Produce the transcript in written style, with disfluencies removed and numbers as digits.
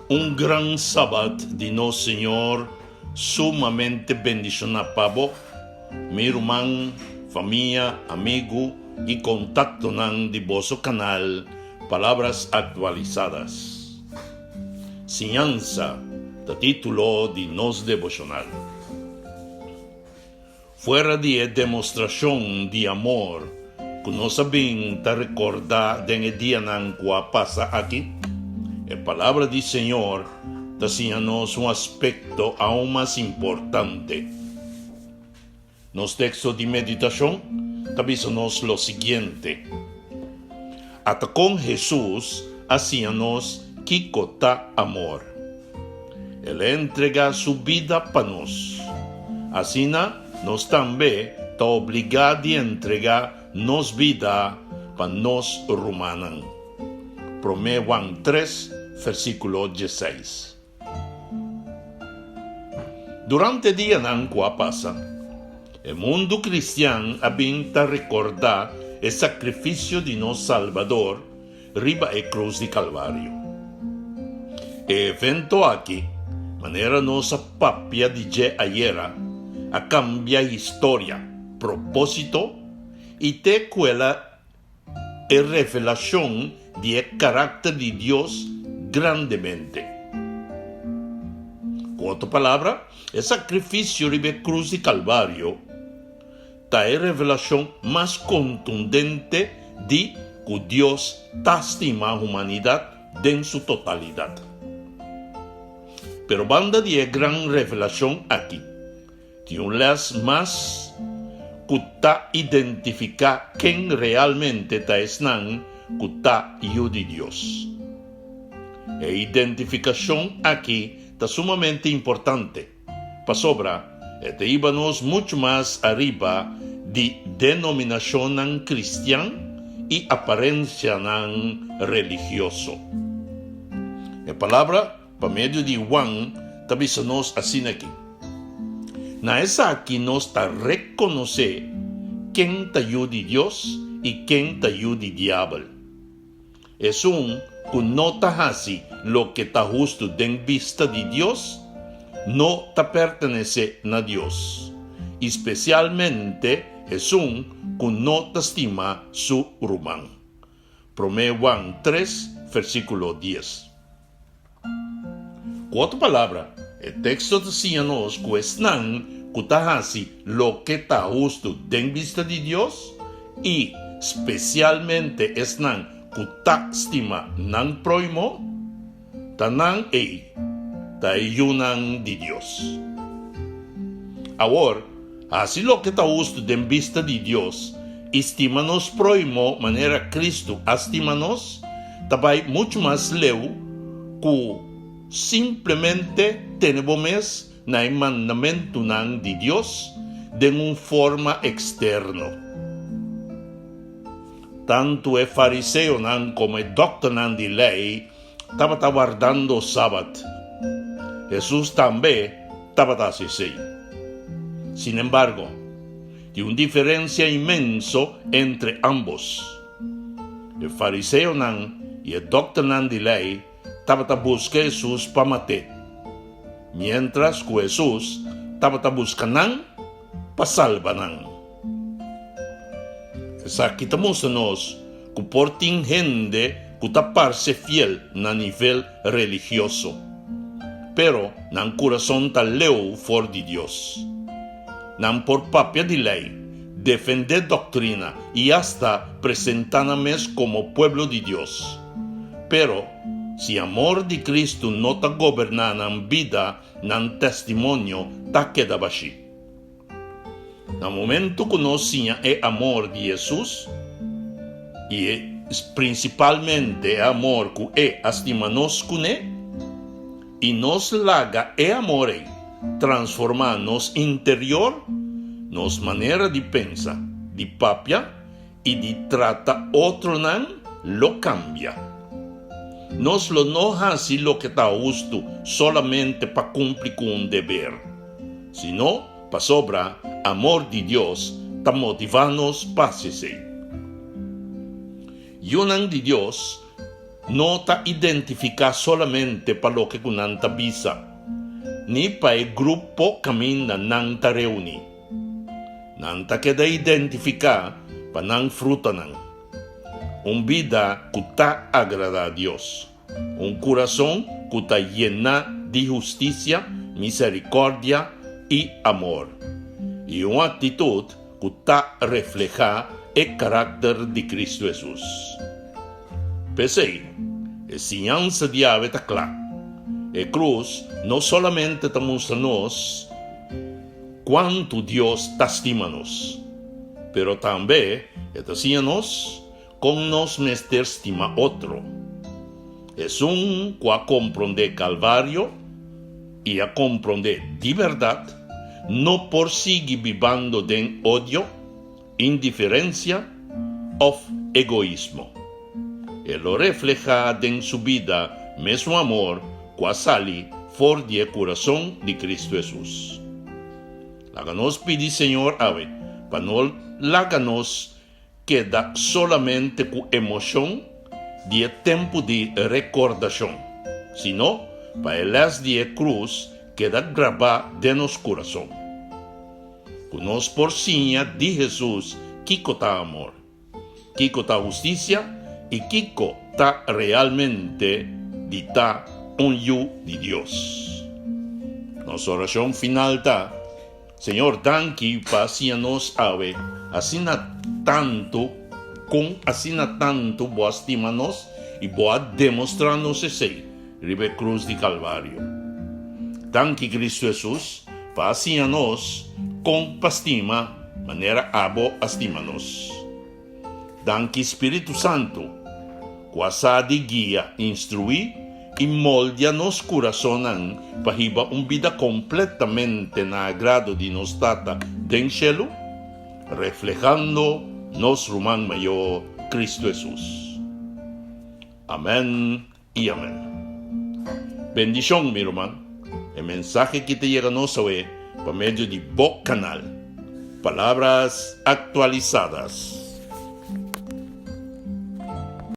Un gran Sabat di nos Señor sumamente bendishoná pa bo, mi ruman, famia, amigu i kontaktonan di boso kanal Palabras Actualizadas. Siñansa ta título di nos deboshonal. Fuera di e demostrashon di amor ku nos a bin ta rekordá den e dianan ku a pasa aki, e Palabra di Señor ta siña nos un aspekto aun mas importante. Nos teksto di meditashon ta bisa nos lo siguiente, Ata kon Hesus a siña nos kiko ta amor. El a entregá su bida pa nos. Asina nos tambe ta obligá di entregá nos bida pa nos rumannan. Promé Juan tres, versíkulo dieseis. Durante dianan ku a pasa, e mundu kristian a bin ta rekordá e sakrifisio di nos Salbador riba e krus di Kalvario. E evento aki, manera nos a papia di dje ayera, a kambia historia, propósito i te ku el a e revelashon di e karakter di Dios grandemente. Ku otro palabra, e sakrifisio riba e krus di Kalvario ta e revelashon mas kontundente di ku Dios ta stima humanidat den su totalidat. Pero banda di e gran revelashon aki, tin un lès mas ku ta identifiká ken realmente ta esnan ku ta yu di Dios. E identifikashon aki ta sumamente importante. Pasobra e ta hiba nos muchu mas ariba di denominashonnan kristian i aparensianan religioso. E Palabra pa medio di Juan ta bisa nos asin'aki, Na esaki nos ta rekonosé ken ta yu di Dios i ken ta yu di diabel. Esun ku no ta hasi loke ta hustu den bista di Dios, no ta pertenesé na Dios, i spesialmente esun ku no ta stima su ruman. Promé Juan tres, versíkulo dies. Ku otro palabra, e teksto ta siña nos ku esnan ku ta hasi loke ta hustu den bista di Dios, i spesialmente esnan ku ta stima nan próhimo, ta nan ei ta e yunan di Dios. Awor, hasi loke ta hustu den bista di Dios i stima nos próhimo manera Kristu a stima nos, ta bai muchu mas leu ku simplemente tene bo mes na e mandamentunan di Dios den un forma eksterno. Tantu e fariseonan komo e dòkternan di lei tabata wardando Sabat. Hesus tambe tabata hasi esei. Sinembargo, tin un diferensia inmenso entre ámbos. E fariseonan i e dòkternan di lei tabata buska Hesus pa mat'é, miéntras ku Hesus tabata buska nan pa salba nan. Esaki ta mustra nos ku por tin hende ku ta parse fiel na nivel religioso, pero nan kurason ta leu for di Dios. Nan por papia di lei, defendé doktrina i asta presentá nan mes komo pueblo di Dios. Pero, si amor di Kristu no ta goberná nan bida, nan testimonio ta keda bashí. Na momentu ku nos siña e amor di Hesus, i prinsipalmente e amor ku e a stima nos kuné, I nos laga e amor ei transformá nos interior, nos manera di pensa, di papia i di trata otronan lo kambia. Nos lo no hasi loke ta hustu solamente pa kumpli ku un deber, sino pasobra amor di Dios ta motivá nos pa hasi esei. Yunan di Dios. no ta identifiká solamente pa loke ku nan ta bisa, ni pa e grupo kaminda nan ta reuní. Nan ta keda identifiká pa nan frutanan. Un bida ku ta agradá Dios. Un kurason ku ta yená di hustisia, miserikòrdia i amor. I un aktitut ku ta reflehá e karakter di Kristu Hesus. P'esei, e siñansa di awe ta kla, e krus no solamente ta mustra nos kuantu Dios ta stima nos, pero tambe e ta siña nos Kon nos mester stima otro? Esun ku a komprondé Kalvario i a komprondé di bèrdat no por sigui bibando den odio, indiferensia òf egoismo. E lo reflehá den su bida mesun amor ku a sali for di e kurason di Kristu Hesus. Laga nos pidi Señor awe pa no laga nos Keda solamente ku emoshon di e tempu di rekordashon, sino pa e lès di e krus keda grabá den nos kurason. Ku nos por siña di Hesus kiko ta amor, kiko ta hustisia i kiko ta realmente di ta un yu di Dios. Nos orashon final ta. Señor danki pa siña nos awe asina tantu kon asina tantu bo a stima nos i bo a demostra nos esei riba e krus di Kalvario. Danki Kristu Hesus pa a siña nos kon pa stima manera abo a stima nos. Danki Spiritu Santu ku a sa di guia, instruí i moldia nos kurasonnan pa hiba un bida kompletamente na agrado di nos Tata den shelu, reflehando nos Ruman Mayor, Kristu Hesus. Amèn i amèn. Bendishon, mi ruman. E mensahe ki ta yega nos awe pa medio di bo kanal, Palabras Actualizadas.